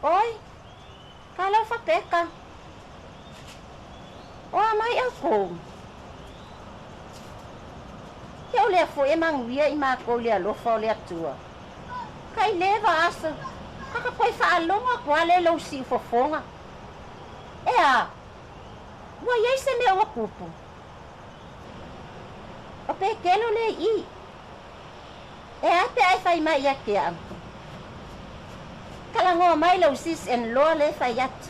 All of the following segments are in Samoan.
Oi, talofa Peka. O a mai ʻoukou. Ia o lea foi e manuia i makou i le alofa o le Atua. Ka i leva aso, ka ka toe faalogo atu a le lou siufofoga. ʻEā, ua i ai se mea ua tupu. ʻO Petelo lea i i. E a pe a e fai mai ia te au? Talanoa mai lou sis and law lea e fai atu.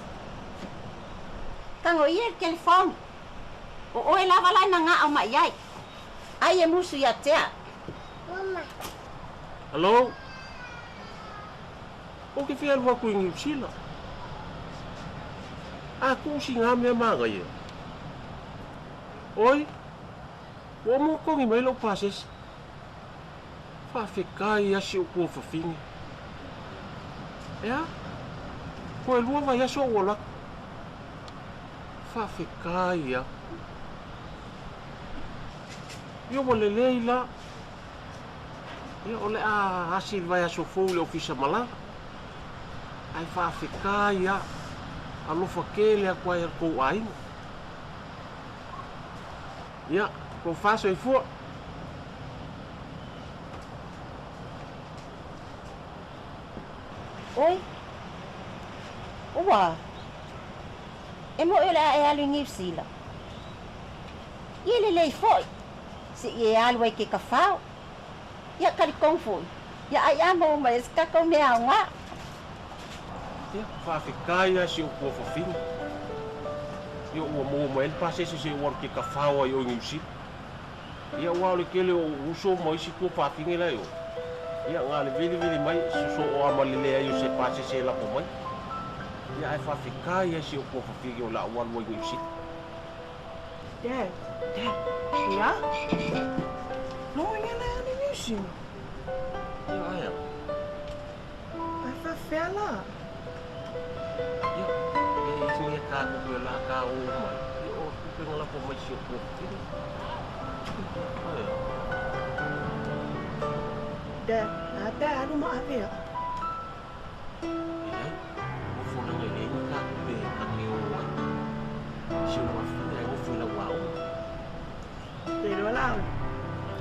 Tago ia i le telefoni. O oe lava la e manao mai ai. Ai e musu ia te au. Hello? Ou te fia alu atu i Niu Sila. A tuu sina mea manaia. Oi, ua uma ona togi mai lou pasese. Faafetai a si ou tuafafine. E a? Toe lua vaiaso ou alu atu. Faafetai a. Ia ua lelei la. Ia o le a asi i le vaiaso fou i le ofisa malaga. Ae faafetai a. Alofa tele atu ai i le tou aiga. Ia, tofa soifua. Oi, ua, e moʻi o le a e alu i Niu Sila. Ia lelei foi, se i e alu ai ke kafao. Ia talitonu foi, ia ai a maua mai ai se tatou mea aoga. Ia, faafetai lava si ou tuafafine. Ia ua maua mai ai le pasese se i ou alu ke kafao ai oe i Niu Sila. Ia aua o le tele o ou uso ma isi tuafafine la i o, ia na le vilivili mai sosoo lava ma le leai o se pasese e lafo mai. Ia ae faafetai lava si ou tuafafine o le a ou alu ai i Niu Sila. Dad, Dad, ia? No inga na alu i Niu Sila? Ia aea. Ai faafefea la? Ia, e i mea tātou e la kā ō mai. Ia o tupe na lafo mai si o tuafafine. Aea. Dad, a pe alu ma ave au. Leai, nofo leaga e leai ni tā tupe e ta te ō ai. Si o mafine ae nofo i lau aoga. Te iloa la au,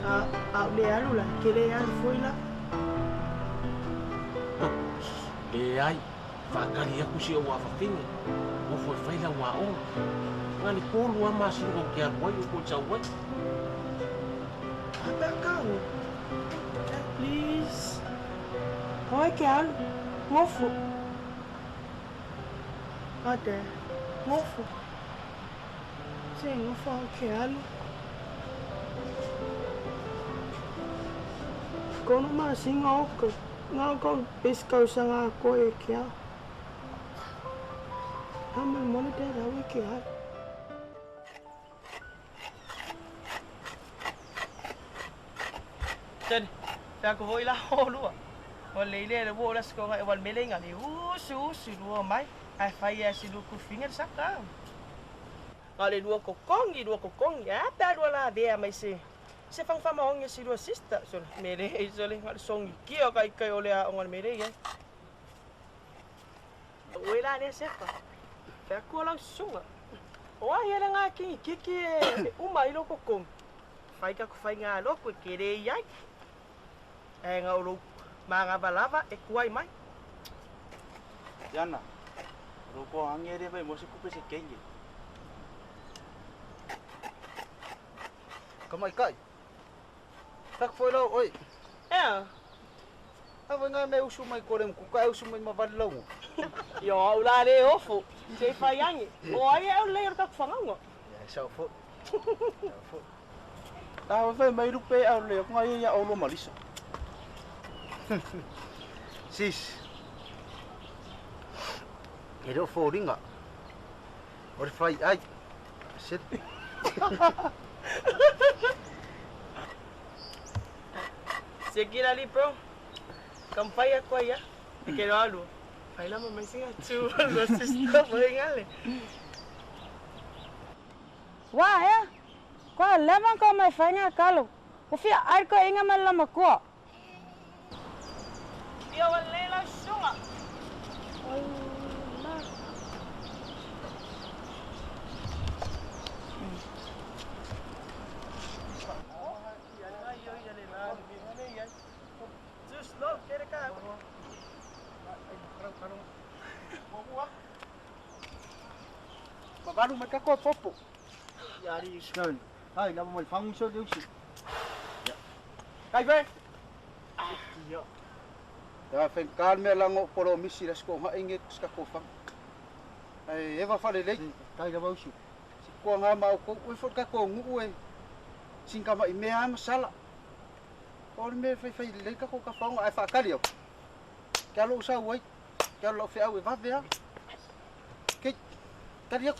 a, a ou le alu la, ke le alu foi la. Leai, faatali atu si ou afafine, nofo e fai lau aoga. Na le tolu lava masina ou te alu ai ou toe sau ai. A pe a kau. Please. Oi ke alu, ngofo. Ate, ngofo. Se ngofo au ke alu. Kono masina oka, ngā kau best kausanga a koe e ke ao. Faamolemole Dad au e ke alu. Tene, te ako hoi la holua. Ua lei le le wo la skonga e wal mele nga le usu usu lua mai. Ai fai e si luku finger saka. Nga le lua kokongi. A pe lua la vea mai se. Se fang fama onge si lua sister. So mele e so le nga le songi kia kai kai ole a onga mele ye. Ue la le sefa. Fe aku la sunga. O ai ele nga kingi kiki e uma i lo kokongi. Fai ka ku fai ngā loko e kere i ai. E ngā uru mā ngā valava e kuai mai. Tiana, roko angere vai mo se kupe se kenge. Ka mai kai. Tak foi lau oi. Ea. A vai ngā me usu mai kore mku ka usu mai mavali lau. Io au la le ofo. Se fai angi. O ai e au le o taku whangaunga. Ia sau fo. Sau fo. Ta vai mai rupe au le ko ngai ia au lo malisa. Sis. E reo fōringa. O re whai ai. Sit. Se kira li bro. Kam fai a koe ia. E ke roa lua. Fai lama mai singa tu lua sister mo ingale. Wā ea, koa leva ko mai whainga kalo. O fia ai ko inga mai lama kua. Ia wa le lau sunga. Mavalu mai kako popo. Ya ri skan. Hai lava mai fangu so leusi. Kai ve. Ya fen kalme lango polo misi las ko ha inge ska ko fang. Ai eva fale lei. Kai lava usu. Si ko nga ma ko ui fo ka ko ngu e. Sinka ma i mea masala. O le mea fai fai lei ka ko ka fang ai fa kali o. Ka lo sa ui. Ka lo fe au e va vea. Ke kali o.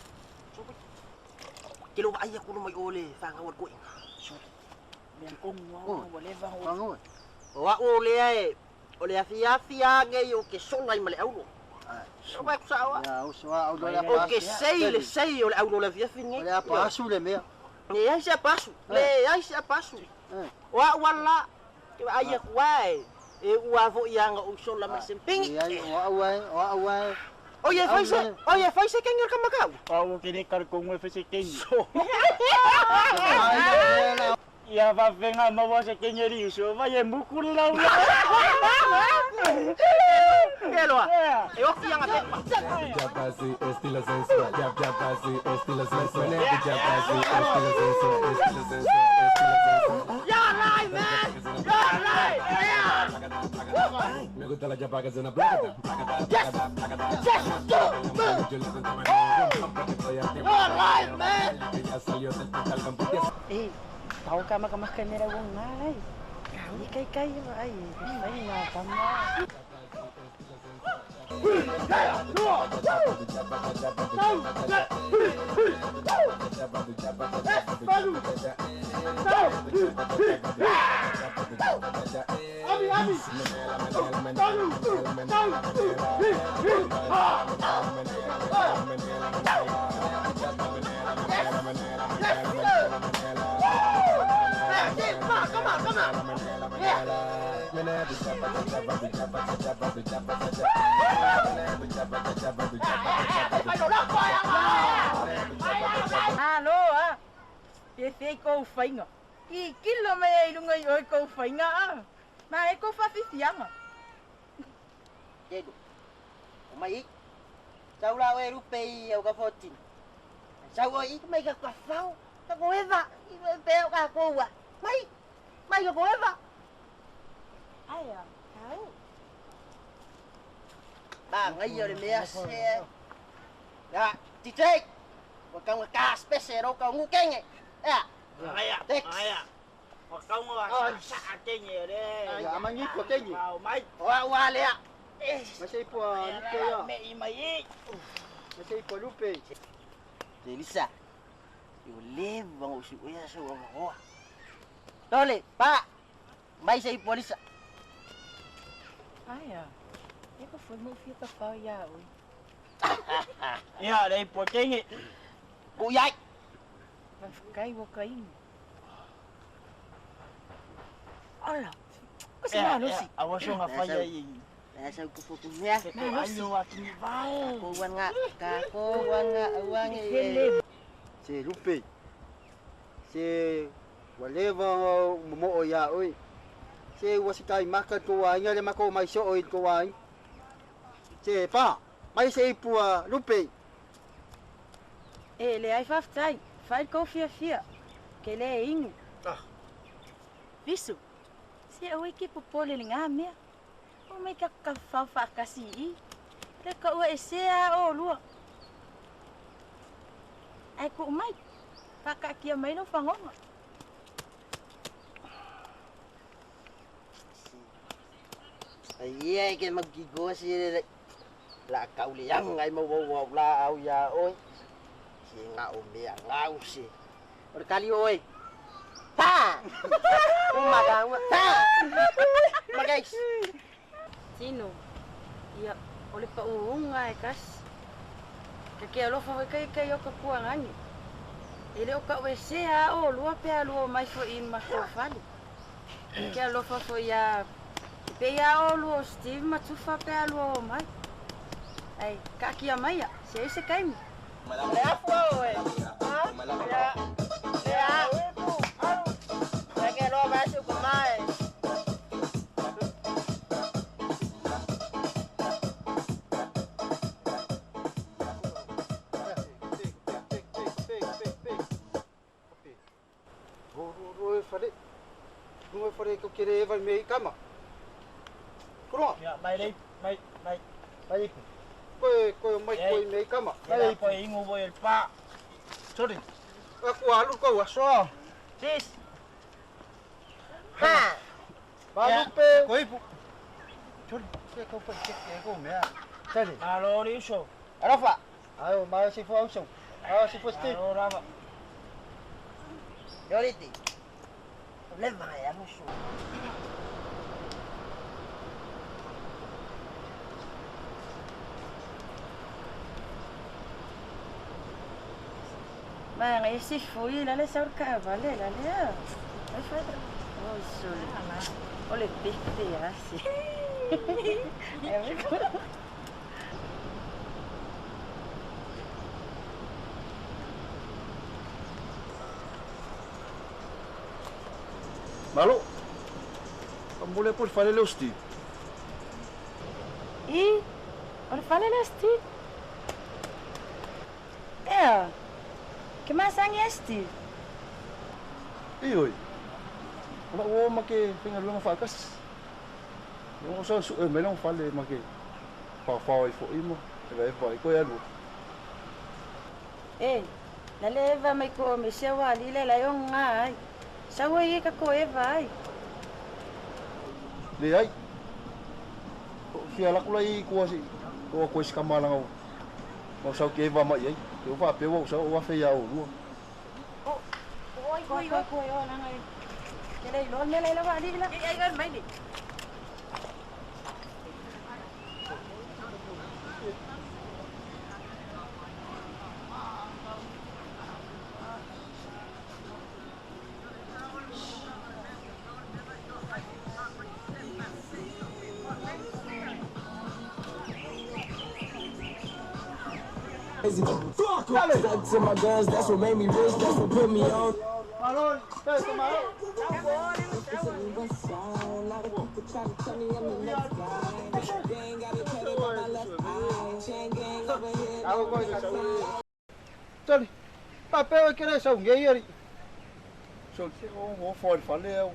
Ke lo ai ko mai ole fa nga ko inga. Me ko ngua wa le va o. O a ole ai. O le afiafi nge o ke sola i male aulo. So vai ku sawa. Ya o soa au le O ke sei le sei o le aulo le afiafi nge. O le apasu le mea. Le ai se apasu. Le ai se apasu. O a wala ke ai ku ai. E ua vo ia nga o sola ma sempingi. Ai o au ai o au ai. Oye fai se, oye fai se kengi o kamakau. O ke le kar ko ngwe fai se kengi. Ia va venga ma se kengi ri so vai e mukuru la. Keloa. E oki anga pepa. Japasi estilo sensual. Japasi estilo sensual. Japasi estilo sensual. Estilo sensual. Estilo sensual. You're alive, man. You're alive. Yeah. Me gusta la chapa que suena placa. Yes. Yes. You're alive, man. Ya salió del pantalón porque Eh, tau ka maka makanera wo ngai. Kai kai kai ai, ai na tama. Come on, come on. Yeah. Alo a. Te fei ko whainga. I kilo mai ai runga i oi ko whainga a. Ma e ko whawhiwhianga. Diego. O mai. Sau la e rupe i au ka 14. Sau o i mai ka ka whau. Ka ko eva. I pe o ka koua. Mai. Mai ka ko eva. Ai a. Kau. Ba ngai o le mea se. Ya, DJ. Wa kau ka spese ro kau ngu kenge. Ya. Ai Tex. ai. Wa kau nga sa kenge le. Ya mangi ko kengi. Wa mai. Wa wa le. Ma sei po lupe ya. Me i mai. Ma sei po lupe. Elisa. Yo le bang usi oya so wa wa. Tole, pa. Mai sei polisa. Ai a. E ko foi mo fia ka whau ia oi. Ia le po kenge. Ku yai. Vai kai wo kai. Ala. Ko se malosi. A wa so nga fai ai. Na sa ku fu ku mea. Ko ai o a ki vai. Ko wan nga, ka ko wan nga awang Hele. Se lupe. Se waleva mo o ya oi. Se wasikai maka to wa inga le mako mai so oi to wa. Se pa, mai sei pua lupe. E le ai whawhtai. Whai ko fia fia. Ke le ingu. Ah. Visu. Se o ke popole le ngā mea. O mai ka ka whau whakasi i. Le ka ua e sea o lua. Ai ko mai. Whakakia mai no whangonga. Ai ai ke magigo si le la kau le yang ai mo wo la au ya oi. Si nga o mea ngau si. O kali oi. Ta. Uma ka uma. Ta. Magais. Tino. Ia o le pauunga e kasi. Ka ke alofa hoi kai kai o ka kua ngangi. E le o ka ue sea o lua pea lua mai fo in ma ko fale. Ke alofa fo ia pe ia o lua Steve ma tufa pea lua o mai. Ai, ka kia mai ia, se ese kaimi. Le afua oi. Ha? Ya. Ya. Ke lo va su mai. Nunga fare ko kere eva me kama. Kuroa. Ya mai lei mai mai mai. Koe koe mai koe me kama. Mai koe ingu voi el pa. Sorry. Aku alu ko aso. Sis. Ha. Balupe. Koe ipu. Sorry. Se ko pa ke ko mea. Sorry. Alo riso. Arafa. Ayo ma si fo auso. Ayo si fo sti. Alo rava. Yoriti. Leva ya musu. Ma ngai si fui la le saur ka vale la le. Ai fa. Oh sole. O le peste asi. Malo. Amule por fale le osti. I o fale le osti. É. Que masangi esti? I oi. Ola o ma ke finga lunga fakas. Yo so su me long fale ma ke fa fa i fo imo. E vai vai ko ya lu. E, la leva mai ko me se wa li le la yo ngai. Sa oi ka ko e vai. Le ai. Fia la kula i ko si ko ko si kamala ngau. Mo sa ke va mai ai. Eu va pe o sa o fe ya o lu. Oi oi oi oi oi la ngai. Ke le lo me le la va li la. Ai gan mai ni. Fuck up to my guns, that's what made me rich, that's what put me on. Sorry. Papel que era só um gay. Só que o for fale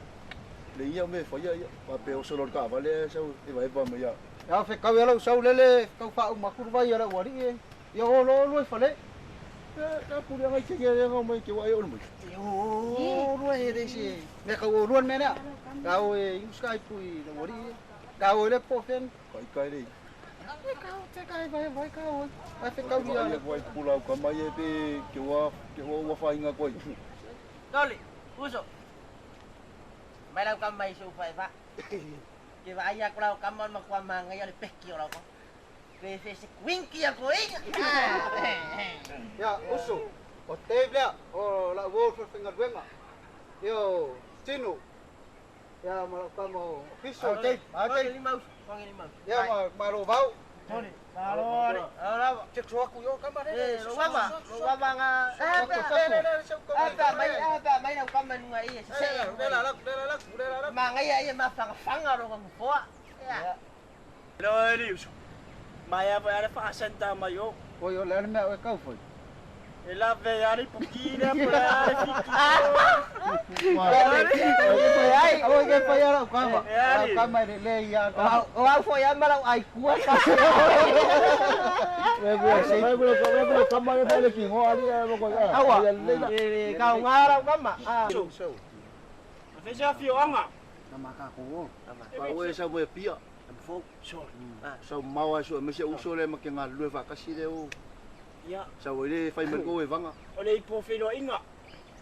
le ia me foi ia papel solo ka vale só e vai pa me ia. Ya fe ka vela só lele ka fa uma curva ia la wari. Ia o lo lo fale. Ka puri ngai ke ngai ngai mai ke wai o mo. O lo e re se. Me ka o lo me na. Ka o e sky pui la wari. Ka o le po fen. Kai kai le. Ka o te kai vai vai ka o. Ai fe ka ia le vai pula ka mai e pe ke wa wa fa inga koi. Doli, uso. Mai lau ka mai su fa fa. Ke vai ia ko lau ka ma kwa manga ia le peki o lau ko. Pe fe se winki ya ko inga. Ya uso. O te o la wo fe finga duenga. Yo tino. Ya ma ka mo fiso te. Ma te limau, kongi limau. Ya ma ma ro vau. Tony, malo ora che so aku yo kama re. Lo wama nga. Apa mai lau kama nunga ia se. Le la le la. Ma ngai ia ma fanga fanga ro ko foa. Ya. Lo elius. Mai va ara fa senta mai yo. Oi o le me o kau foi. E la ve ari pukina por ari fiki. Ai, oi ke fa ia kama. Kama le le ia. O au foi a mala ai kua ka. Le bu se. Le kama le le kingo ari e ko. Awa. Le ka ngara kama. So. Fe sa fio anga. Kama ka ko. Pa o sa bo pia. Fo so. Sa mawa so me se uso le ma ke nga lue fa kasi le o. Ya. Sa o le fai me ko e vanga. O le ipo fe lo inga.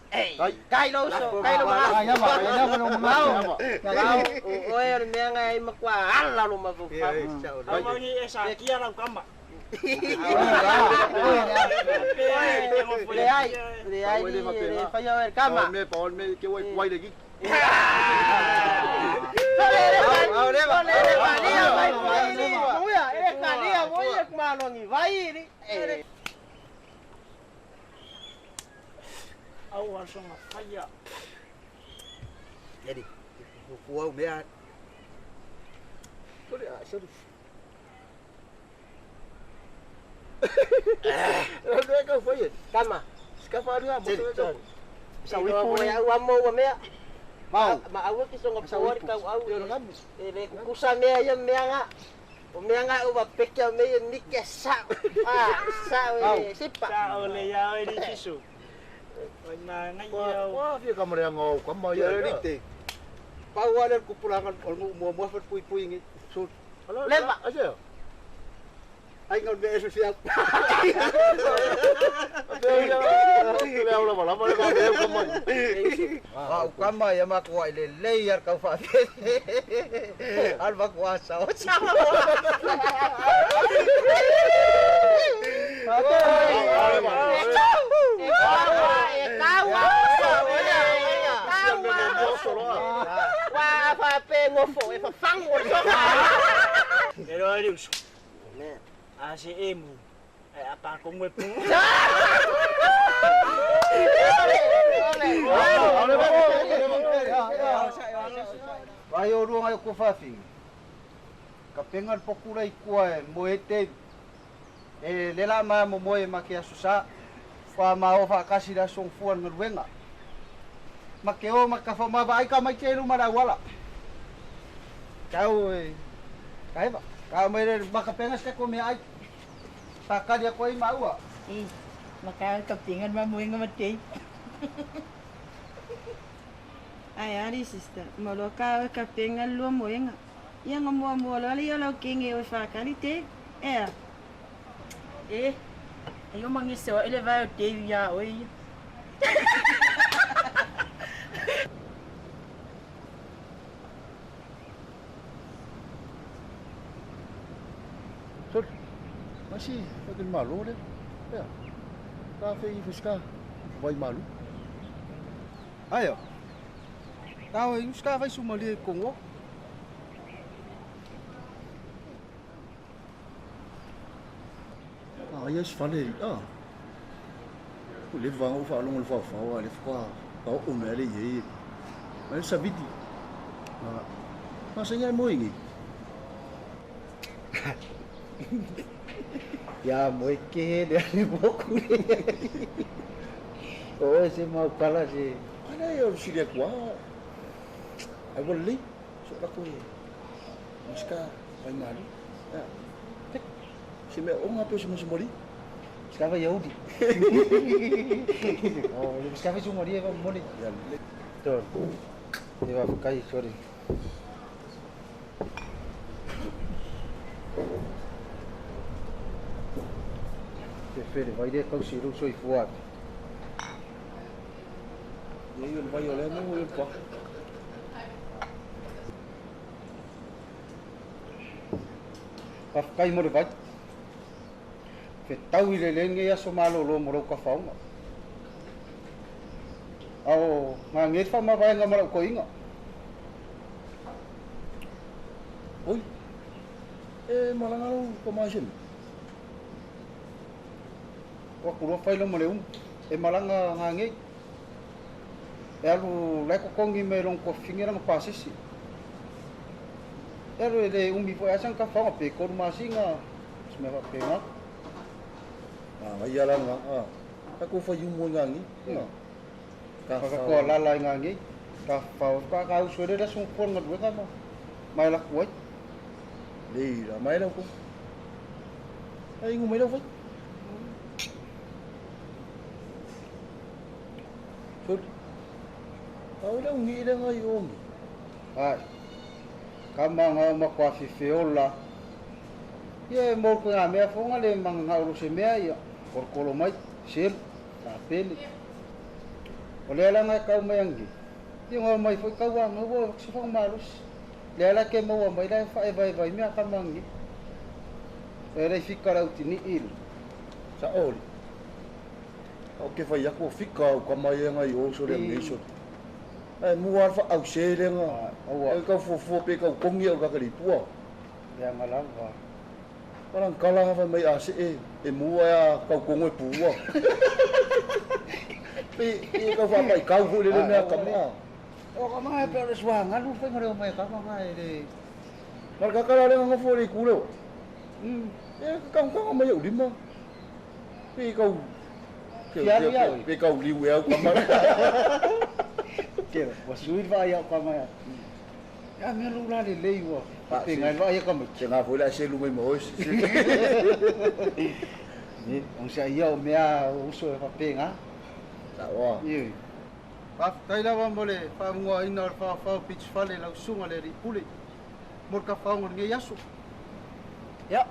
Ei, kai lo so, kai lo ma. Ya ma, ya ma lo ma. O e me nga i ma kwa ala lo ma fo fa. Au mangi e sa kia lau kama. Le ai, le ai, le fa yo el kama. Me pa me ke wai wai le ki. Au asonga faia. Jadi, fuau mea. Sorry, sorry. Ele ka foi. Kama. Ska fa ria mo to. Sa wi po ya wa mo wa mea. Mau. Ma aua ki songa Sa poa uipu. kau au. Ia ngami. E le kukusa mea ia mea nga. O mea nga o peke me ia nike sa. Ah, sa e sipa. Sa o le ia o ni sisu. Oi ma ngai ia. Wa fia kamare ngo kama Ia ia. le te. Pau ale ku pulanga o ngu mua mua fa pui pui ngi. So Leva. Aja. ai ngon me su sia. Le aula bala bala ka me kama. Ah, u kama ia ma ko ai le lei ar kau fa. Al va ko asa. O sa. E kaua, e kaua. E kaua. Wa fa pe ngofo e fa fango o soka. E ro e usu. A se emu. E a pa ko ngwe pu. Vai o ruanga ko fafi. Ka penga pokura i kua e moe te. E le la ma mo moe ma ke asusa. Fa ma o fa kasi la song fuan ngaluenga. Ma ke o ma ka fa ma vai ka mai te lu mara wala. Kau e. Ka eva. Ka mai le ma ka penga se ko me ai. Ta ka dia ko i maua. E, maka ka pingan ma moenga ma te. Ai ari sister, mo lo ka ka pingan lo moenga. Ia nga mua mua lo ia lo kingi o fa kali te. E. E. E yo mangise o ele vai o te ia o ia. Sol. Masi, fa ke malo le. Ya. Ka fe i fiska. Vai malu. Aio. Kau e uska vai sumali e kongo. Ah, ia se fale. Ah. O le vanga o fa longo le fa fa wa le fa. Ka o me le ye. Ma sa vidi. Ah. Ma se ngai mo ingi. Ya moe ke le ale boku le. O se mau kala se. Ana ia o siria kua. Ai wala le. So la ko. Maska vai malu. Ya. Tek. Se me onga pe se mo se mori. Ska vai yaudi. Oh, le ska vai sumali e va mori. Ya le. Tor. E va kai sorry. Te fere vai le kau si ruso i fuat. Ia ia le vai o le mo le pa. Pa kai mo le vai. Fe tau i le lenge ia so malo lo mo ro ka faunga. Ao ngā nge fa ma vai ngā mara ko inga. Oi. E malanga lo ko ma sen. Wa kuro fai lo mo le um. E malanga ngā nge. E alu lai ko kongi me long ko fingira nga pasisi. E alu le umi fo asan ka faunga pe koru masinga. Sme fa pe nga. Ah, ia la nga. Ah. Ka ko fa yu mo ngangi. Hmm. Ka Ka ko lala i ngā nge. Ka fa ka ka usu le sung fon nga duenga ma. Mai la kuai. Le la mai la ko. Ai ngu mai la fai. Sol. Au la ngi le ngai o ngi. Ai. Ka manga ma kwa fifi ola. Ia e mo ko ngā mea fonga le manga ngā uru se mea ia. Korokoro mai, selu, tāpele. O lea la ngai kau mai angi. Ia ngā mai foi kau anga ua se whanga malos. Lea la ke maua mai la e whae vai vai mea ka mangi. E rei fika rau tini ilu. Sa oli. Au ke fai ako fika au ka mai ngai o so le ngi so. Ai mu ar fa au se le nga. Aua. E kau fofo pe kau kongi au ka kali pua. Lea nga lava. Parang kala nga fa mai a se e e mua ya kau kongo e pua. Pe e kau fa mai kau fu le le mea ka ma. O ka mai pe le sua ngalu fai ngare o mai ka mai le. Mar ka kala le nga fo le ku le. E ka ka mai au lima. Pe kau Fialu iau. Pe kau liu e au ka ma. Ke ua sui le vaai a o kama ia. Ia mea lou la lelei ua faapena ai le vaai a tamaiti. Se ga foi le a selu mai ma oe. Ne, onosai ia o mea o uso e faapena. Saoa. Ioe. Faafetai lava mo le faamuaina o le faofao Pitifale i lau susuga le Alii Pule mo le tafaoga o lenei aso. Ia,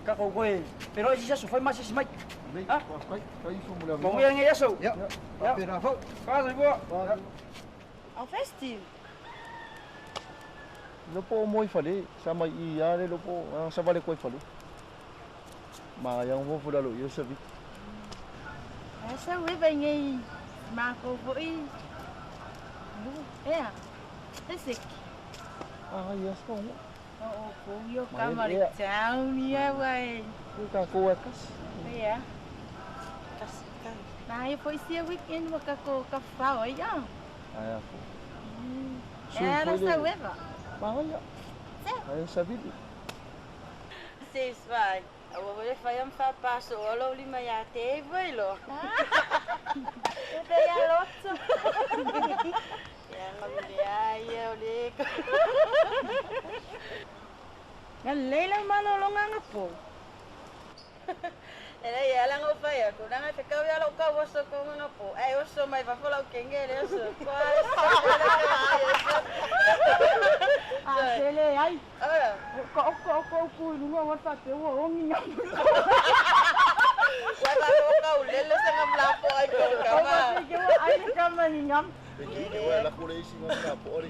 tatou toe feiloai i se isi aso, fai ma asiasi mai. Lelei, faafetai, faafetai uso mo le avanoa. Manuia lenei aso. Ia, faapena foi. Soifua. Au festi. Iloa po o moe i fale, sa mai i i a le iloa po o savali atu ai i fale. Manaia ona fofo i lalo i o Saviti. Ae sau e vai nei makou foi nuu ea e seki. Ah, ia se kaogo. O oukou ia o kama le town ia ua e. O tatou e tasi. Ia. Tasi tau. Manaia foi sia weekend ua kakou tafafao ai a. Ae a foi. E ala sau eva. Manaia. Ae Savili. Sis vai. Aua foi le fai ma faapasoa lou lima ia te ai foi loa. E pei a loto. Ia nga ia o le. Galelei lau malologa agapo. E leai e ala ona ou fai atu, leaga e fekau ia lou kau oso kou agapo, ae oso mai fafo lau kege le oso. A se leai, o ka oko oko upu i luga aua le faapea ua ogi gamu. Ua faapea ua kaulele se gamu lapoa i kou kama. Ua faapea ua ai le kama i ni gamu. E kege ua e lako le isi gamu lapoa le.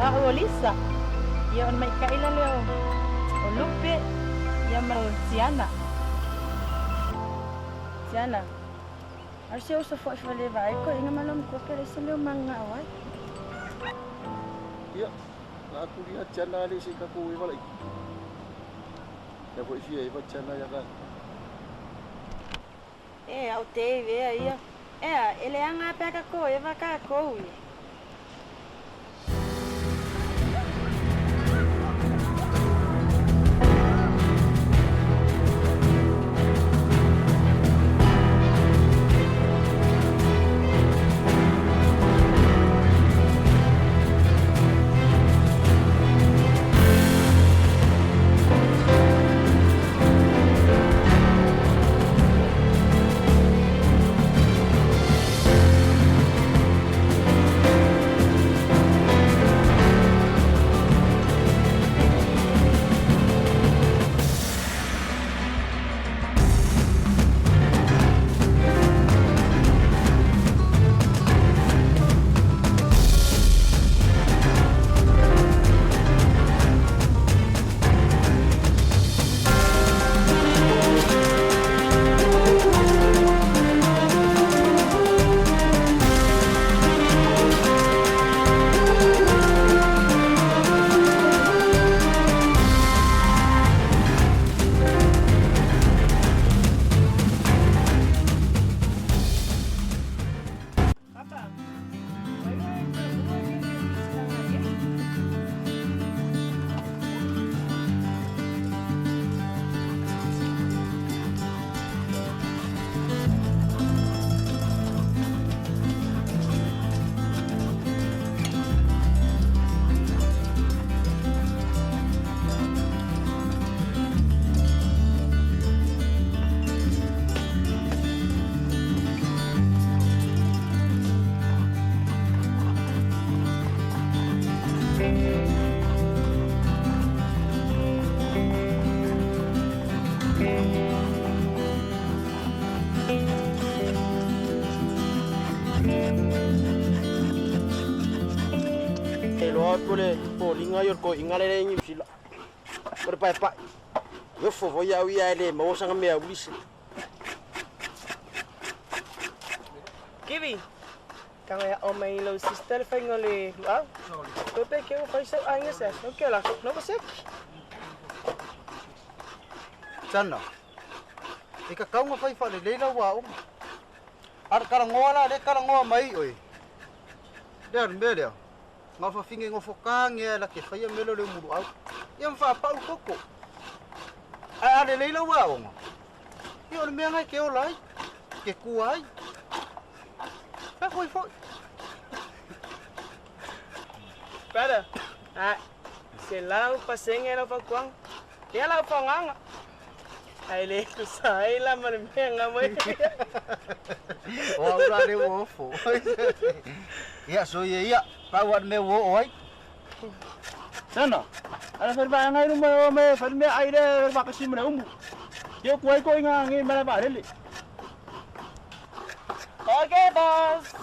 O a'u o Lisa, ia o le maika'i la lea o Lupe ia ma Tiana. Tiana, a o si ou uso fo'i faleva ai koeʻina ma lou matua pe leai se mea o manana'o ai. Ia, la atu lia Tiana ale se i tatou eva laiti. Ia foi fia eva Tiana ia ka. E, au te ivea ia. Ea, e leaga a pe a kakou eva kakou ia. Papa, ua iloa e ka ua ke ke tusitaga ai e. E iloa atu le foliga ia o le toeaina lea i Niu Sila o le paepae. E ofo foi au ia ae le maua sana mea uli se. Kiwi, tago e aʻo mai i lou sister le faiga o le luau. Toe pe ke ua fai sau aiga se aso ke o lakou na ua seki. Sana, e tatau ona fai faalelei lau aoga. A o le talanoa la lea e talanoa mai ai oe, lea o le mea lea, na o fafine nofo tane lava e la te faia mea lea o le umuluau, ia ma faapau le toto. Ae a lelei lau aoga, ia o le mea lena e te ola ai, e te tua ai. Fai atu ai foi. Brother, ae, 100% lau fautuaga. Lea la ua faaaogaina. Ae le tusa ai la ma le mea na aumai. O au la lea ua ofo. Ia, soia ia, pau lava le mea ua oo ai. Sana, ala fai le vaega i luma e o mai e fai le meaai lea e faatasi ma le umu. Ia utu ai toaiga nei i malae vaalele. Okay, boss.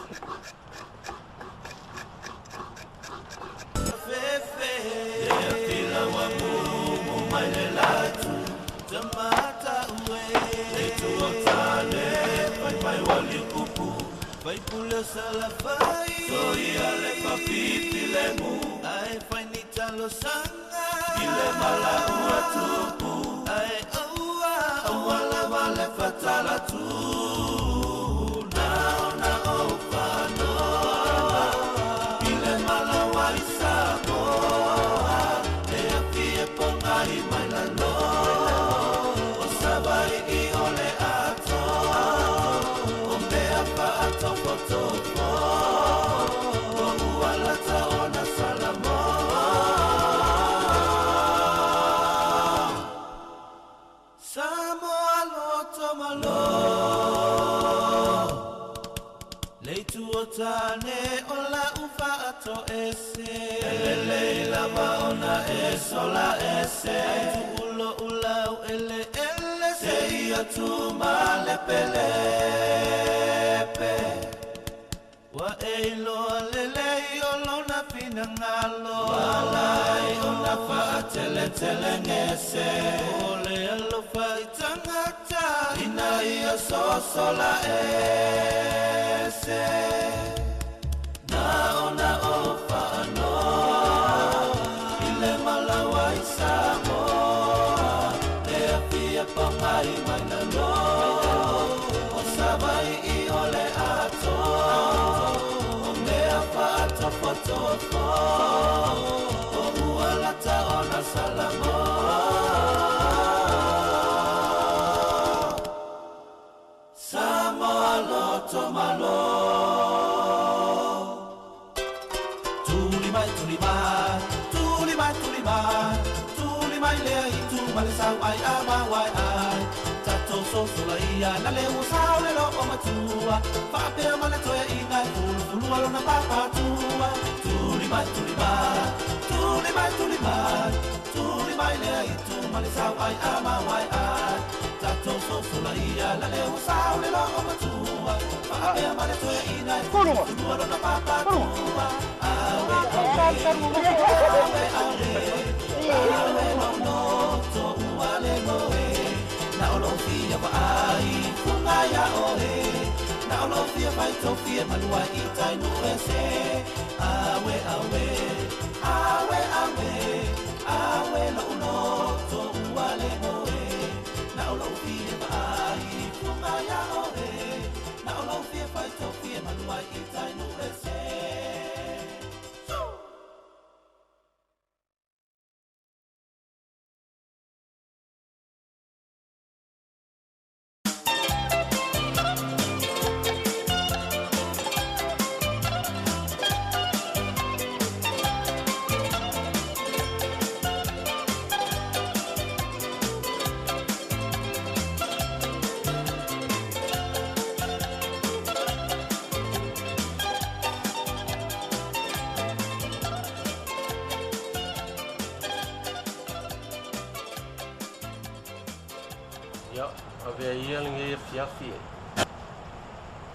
Ia, avea ia lenei afiafi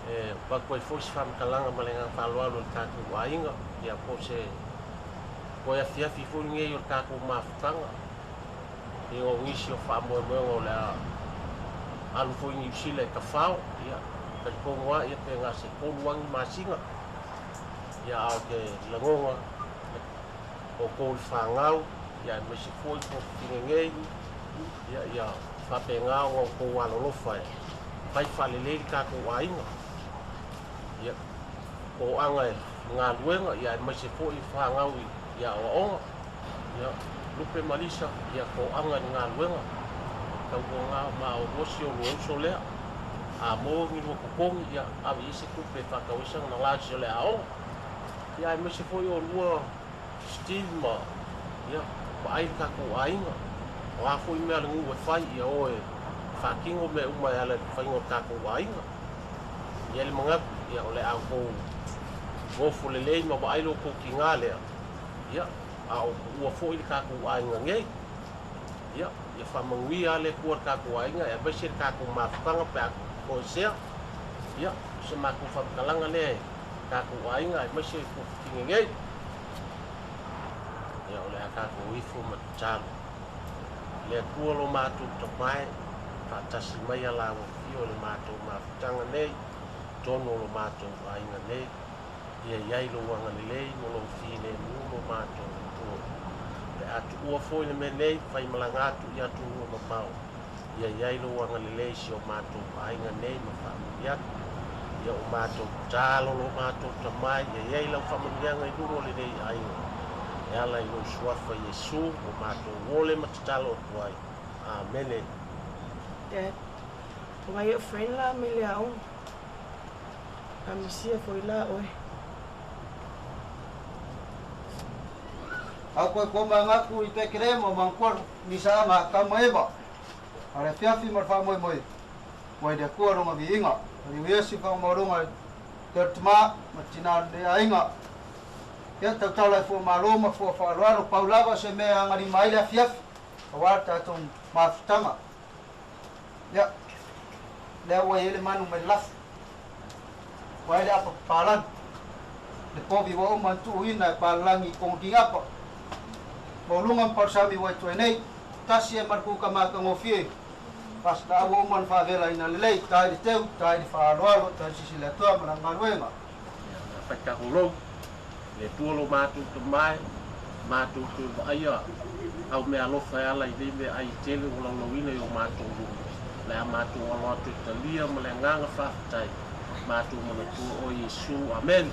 e avatu ai foi se faamatalaga ma le agaga faaaloalo i le tatou aiga, ia po o se toe afiafi foi lenei o le tatou mafutaga i ona o nisi o faamoemoega o le a alu foi i Niu Sila e tafao. Ia, talitonu lava ia pe na se 3 lava ni masina, ia a o te lagona Outou le fanau, ia aemaise foi tuafafine nei, ia ia faapena ona outou alolofa e fai faalelei le tatou aiga. Ia toaga i galuega, ia aemaise foi fanau i aoaoga. Ia Lupe ma Lisa, ia toaga i galuega. Tautuana ma oulua si olua uso lea. A maua ni lua totogi, ia ave i ai se tupe e faatau ai sana lunch o le aoga. Ia aemaise foi oulua Steve ma, ia, vaai le tatou aiga. O a foi mea a le nuu e fai, ia o e faatino mea uma e ala i le faiga o le tatou aiga. E i ai le manatu, ia, o le a outou nofo lelei ma vaai lo outou tiga lea, ia, a o tuua foi le tatou aiga nei. Ia, ia faamanuia lava le Atua i le tatou aiga, aemaise le tatou mafutaga pe a toesea. Ia, o se matou faamatalaga lea e tatou aiga aemaise tuafafine nei. Ia, o le a tatou ifo ma tatalo. Le Atua lo matou tamae, faatasi mai a laua afio i le matou mafutaga nei, totonu o lo matou aiga nei. Ia i ai lou agalelei ma lou filemu lo matou Atua. Pe a tuua foi le mea nei, faimalaga atu i atunuu e mamao. Ia i ai lou agalelei i si o matou aiga nei ma faamanuia atu. Ia o matou tatalo lo matou tamae, ia i ai lau faamanuiaga i luga o lenei aiga, e ala i lou Suafa Iesu ua matou ole ma tatalo atu ai. Amene. Dad, o ngai eʻu friend la mai le aoga. A misia foi la oe. Au koe kua mangaku i Pekerema o Mangkualu, ni saanga tama eva. A le afiafi ma le faamoemoe, ua i le Atua lona viiga. A liu Iesi whakamaualuga i te o le tama ma le tina o le aiga. Ia tautala e fua malo ma fua faaaloalo, pau lava se mea e agalima ai le afiafi, aua le tatou mafutaga. Ia, lea ua i ai le manu mai le lafo, ua ai le apa papalagi, le povi ua uma ona tuuina e palalagi i Kogogigapa. Mauluga ma Palusami ua i tua nei, tasi e ma le kuka matagofie, Pastor ua uma ona faavelaina lelei, tai le teu, tai le faaaloalo, tai le sisi le Atua ma lana galuega. Ia, na fai tatou le Atua lo matou tamae, matou toe vaaia au mea alofa e ala i nei meaai e tele ua laulauina i o matou luma. O le a matou alo atu e talia ma le agaga faafetai, matou manatua oe Iesu. Amene.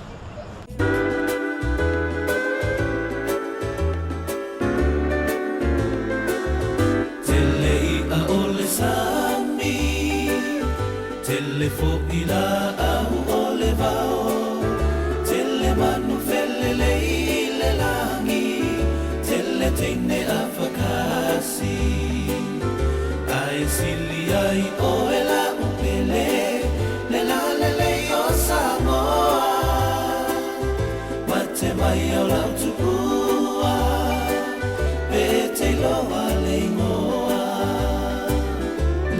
Tele i'a o le sami, tele fo'i lā'au o le vao, tele manu felelei i le lagi, tele teine afakasi, ae sili ai oe la'u pele, le lalelei o Samoa. Mate mai au lau tupua, pe te iloa le igoa.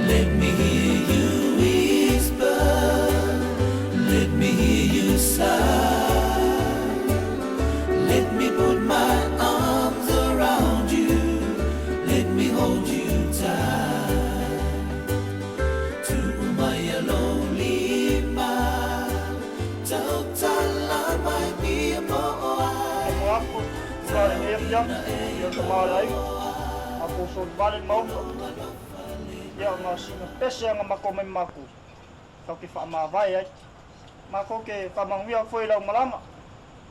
Let me hear you whisper, let me hear you sigh. Let me put my arms around you, let me hold you tight. Tu'u mai ia lou lima, tautala mai pia po o ai. Lafo atu i lenei afiafi i o tama o le aiga, matou solivale le maota. Ia ona sina pese aga matou mai matou, tatou te faamavae ai. Matou te faamanuia atu foi i lau malaga,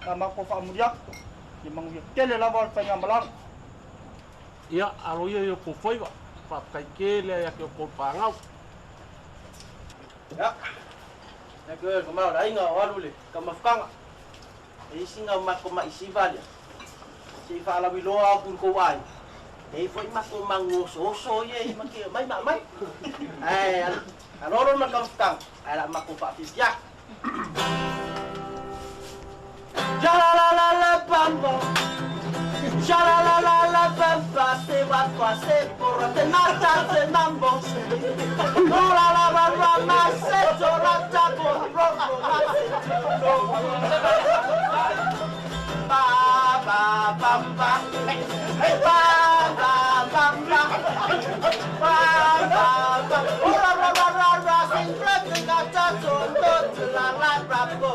na matou faamuli atu, ia manuia tele lava o le faigamalaga. Ia, alo ia i outou faiva, faafetai tele ai ia te outou le fanau. Ia, e ke ka mau le aiga o alu le kamafutaga. E i sina o matou ma'i siva lea, se i faalauiloa atu i le tou aiga. E i ai foi matou manu osooso ia e ma te omai ma aumai. Ae aloalo ma le kamafutaga, ae o le a matou faafiafia atu. Ja la la la la bamba, ja la la la la bamba, se wa kwa se porra te mata te mambo. No la la la la ma se to la ta bo ro ro ma se to Ba ba bamba, hey ba ba bamba, ba ba ba. Oh ra ra ra ra ra, sing ra te ga ta to to la la ra bo.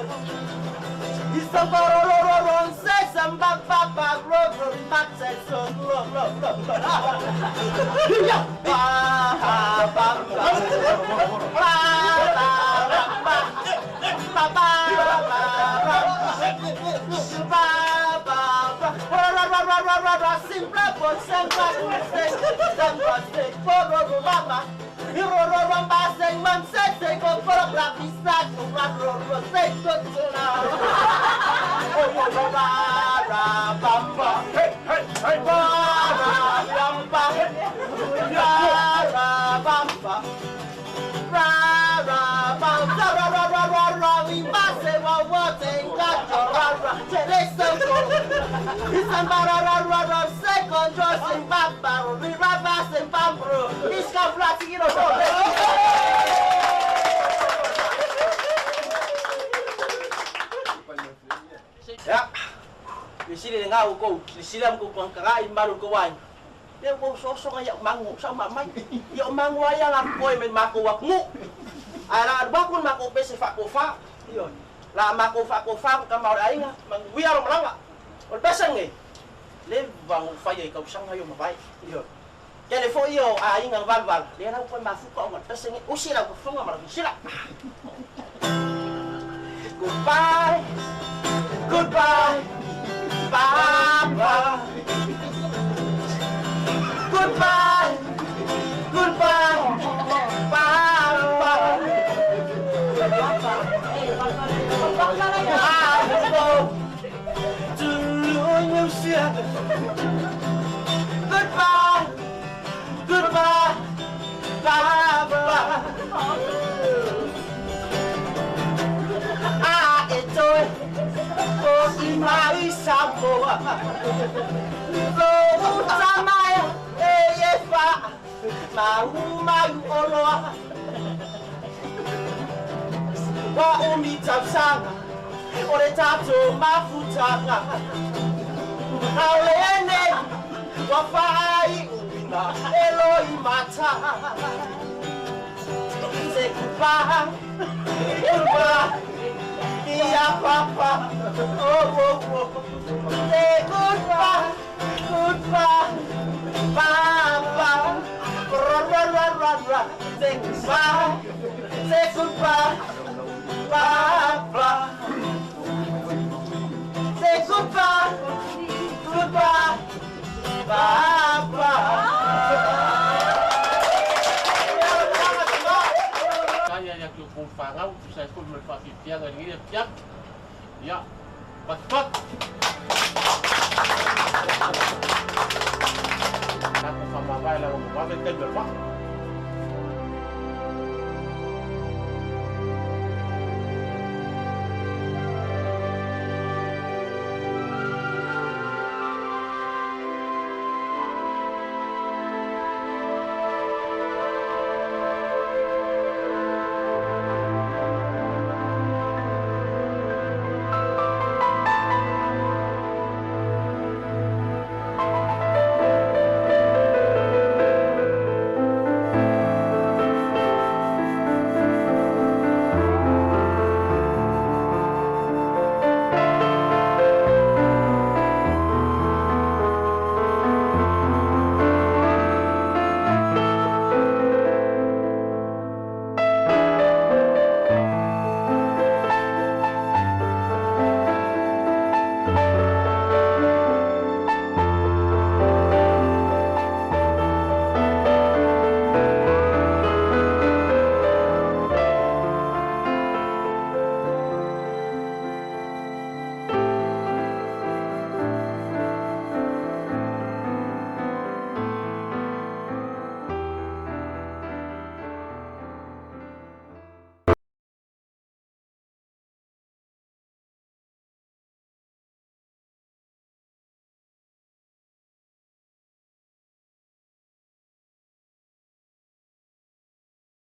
Ia, le sili lena ua kou silasila ma kou tagatagai i mamalu o le tou aiga, lea ua osoosoga i au magu sa ou maamai. Ia o magu lava ia alatotoe mai le matou atunuu. Ae o le a alu atu le matou pese faatofa. Ioe. O le a matou faatofa ma tama o le aiga, manuia lou malaga. O le pese lenei, leva ona ou faia i tausaga ia ua mavae. Ioe. Tele foi ia o aiga na valuvalu, lea la ua toe mafuta ona o le pese lenei. Usi lau fofoga ma lau silasila. Goodbye, goodbye, Papa. Goodbye, goodbye, Papa. I go to New Zealand. Goodbye, goodbye, Papa. A e toe foʻi mai Samoa. Lou tama e e faamaumau oloa. Ua umi tausaga o le tatou mafutaga. Aole nei ua faaiuina e loimata. Say goodbye, goodbye, ia Papa. Oh, oh, oh. Say goodbye, goodbye, Papa. Ra, ra, ra, ra, ra. Say goodbye, say goodbye, Papa. Say goodbye, goodbye, Papa. Faafetai ia te outou fanau e tusa ai foi ma le faafiafiaga i lenei afiafi. Ia, patupatu! Tatou faamavae laga ma vave taimi o le vaa.